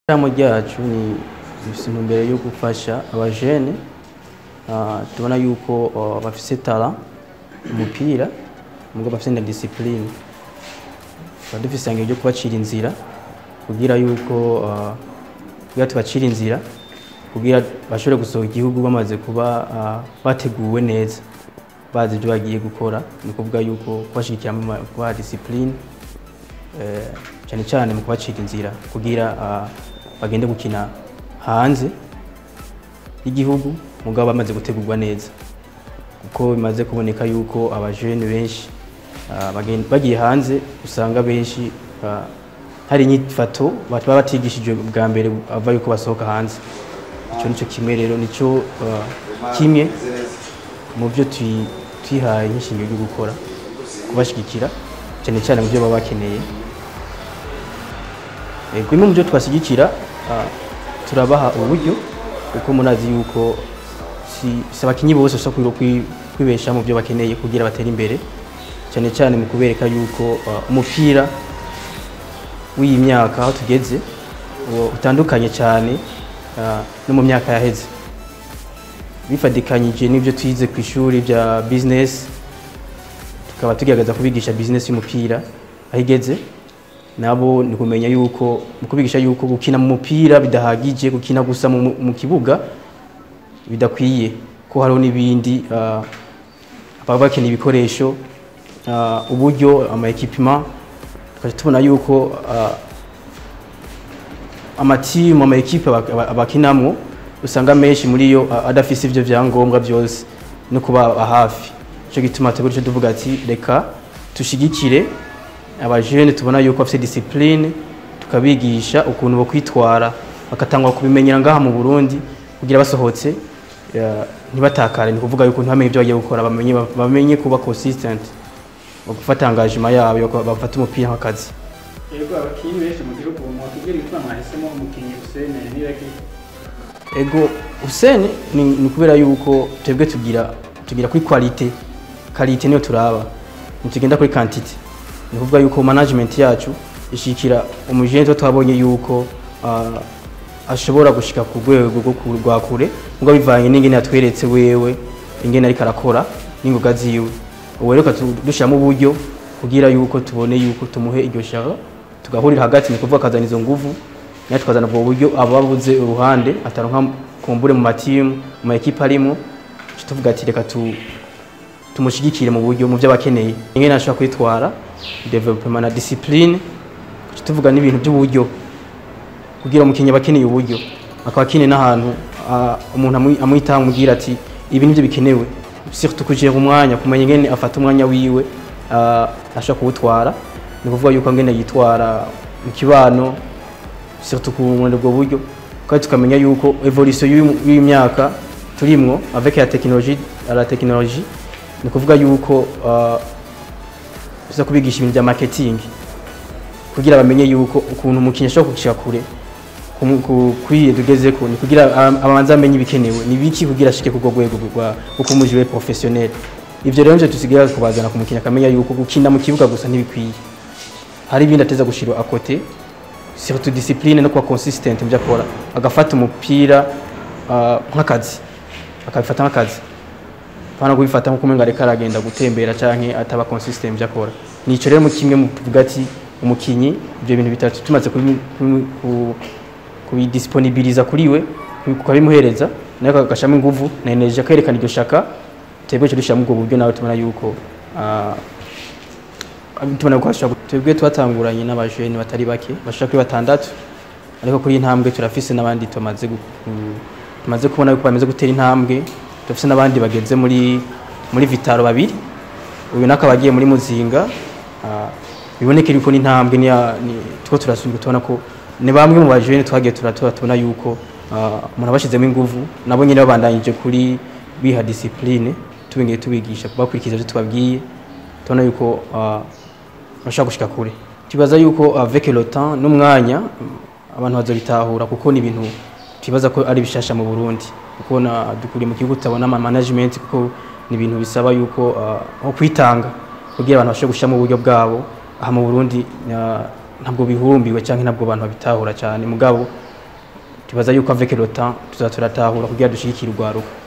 Ishirahamwe ryacu ni rifise intumbero yo gufasha abajene tubona yuko bafise talent umupira mugabo bafise na discipline. Tuba dufise ihangiro ryo kubacira inzira kugira yuko kugira tubacire inzira kugira bashobore gusohoka igihugu bamaze kuba bateguwe neza, bazi ivyo bagiye gukora. Ni ukuvuga yuko kubashigikira mu kubaha discipline, cane cane mu kubacira inzira kugira bagende gukina hanze y'igihugu mugabo bamaze gutegurwa neza, kuko bimaze kuboneka yuko abajene benshi bagiye hanze usanga benshi hari inyifato baba batigishijwe bwa mbere ava yuko basohoka hanze. Ico nico kimwe rero, nico kimwe mu byo twihaye nk'ishingiro ryo gukora, kubashigikira cyane cyane mu byo baba bakeneye. Bimwe mu byo twashyigikira, turabaha uburyo, kuko murazi yuko si abakinyi bose bashobora kwibesha mu byo bakeneye kugira batere imbere, cyane cyane mu kubereka yuko umupira w'iyi myaka aho tugeze utandukanye cyane no mu myaka yaheze, bifadikanyije n'ibyo twize ku ishuri bya business, tukaba tugerageza kubigisha business y'umupira aho igeze. Nabo ni kumenya yuko mu kubigisha yuko gukina mu mupira bidahagije, gukina gusa mu kibuga bidakwiye, ko hariho n'ibindi, baba bakeneye ibikoresho, uburyo, ama equipment. Tukaca tubona yuko amatimu, ama equipe abakinamwo usanga menshi muri yo adafise ivyo vyangombwa vyose no kuba hafi. Ico gituma twebwe duca tuvuga ati reka tushigikire abajene tubona yuko bafise discipline, tukabigisha ukuntu bo kwitwara, bakatangwa kubimenyera ngaha mu Burundi kugira basohotse ntibatakare. Ni kuvuga yuko ntibamenye ibyo bagiye gukora, bamenye kuba consistent, gufata engagement yabo, bafata umupira nk'akazi. Yego, abakinyi benshi mu gihugu, mwotubwira igituma mwahisemo umukinyi Hussein Niragira? Ego, Hussein ni kubera yuko twebwe tugira kuri qualité, qualité niyo turaba, ntitugenda kuri quantité. Ni kuvuga yuko management yacu ishikira umujene tuba twabonye yuko ashobora gushika ku rwego rwo rwa kure, ngo bivanye n'ingene yatweretse wewe, ingene ariko arakora n'ingoga ziwe. Ubu rero dushiramo uburyo kugira yuko tubone yuko tumuhe iryo shaka, tugahurira hagati, ni kuvuga akazana izo nguvu natwe tukazana ubwo buryo, ababuze uruhande ataronka kumbure mu matimu, mu ma equipe arimo, tuca tuvuga ati reka tumushigikire mu buryo, mu byo abakeneye, ingene ashobora kwitwara, développement na discipline. Tuca tuvuga n'ibintu by'uburyo, kugira umukinyi aba akeneye uburyo, akaba akeneye n'ahantu umuntu amwitaho, amubwira ati ibi nivyo bikenewe, surtout kugera umwanya, kumenya ingene afata umwanya wiwe, ashobora kuwutwara, ni kuvuga yuko ngene yitwara mu kibano, surtout ku ubwo buryo. Kandi tukamenya yuko évolution y'iyi myaka turimwo avec la technologie, à la technologie, ni kuvuga yuko tuza kubigisha ibintu bya marketing kugira bamenye yuko ukuntu umukinyi ashobora gushika kure kuri tugezeko, ni kugira abanze amenye ibikenewe ni biki kugira ashike ku rwego rwa uko umu joueur professionnel. Ivyo rero nje tusigaye kubazana ku mukinyi akamenya yuko gukina mu kibuga gusa ntibikwiye, hari ibindi ateza gushira à côté, surtout discipline no kuba consistent mu byo akora, agafata umupira nk'akazi, akabifata nk'akazi, pana kubifata nko kumenga ariko aragenda gutembera canke ataba consistent mu byo akora. Nico rero mu kimwe mu tuvuga ati umukinyi ibyo bintu bitatu tumaze kubidisponibiliza kuri we, kubimuhereza, nawe agashamo inguvu na énergie, akerekana iryo shaka, twebwe cyo dushiramo ubwo buryo, nawe tubona yuko tubona ko ashobora. Twebwe twatanguranye n'abajene batari bake, bashika kuri batandatu, ariko kuri iyi ntambwe turafise n'abandi tumaze kubona yuko bamaze gutera intambwe. Turafise n'abandi bageze muri Vital'O babiri, uyu nakaba agiye muri Muzinga. Biboneke yuko n'intambwe ni two turasubira tubona ko ni bamwe mu bajene twagiye turatora, tubona yuko umuntu abashizemo inguvu, nabo nyine babandanyije kuri biha discipline, tubingiye tubigisha bakurikiza ivyo tubabwiye, tubona yuko bashobora gushika kure. Tubaza yuko avec le temps n'umwanya abantu bazobitahura, kuko ni ibintu tubaza ko ari bishasha mu Burundi, kuko na dukuriye mu gihugu tutabona ama management, kuko ni ibintu bisaba yuko nko kwitanga kugira abantu bashobore gushiramo uburyo bwabo. Aha mu Burundi ntabwo bihurumbiwe canke ntabwo abantu babitahura cyane, mugabo Tubaza yuko avec le temps tuza turatahura kugira dushigikire urwaruka.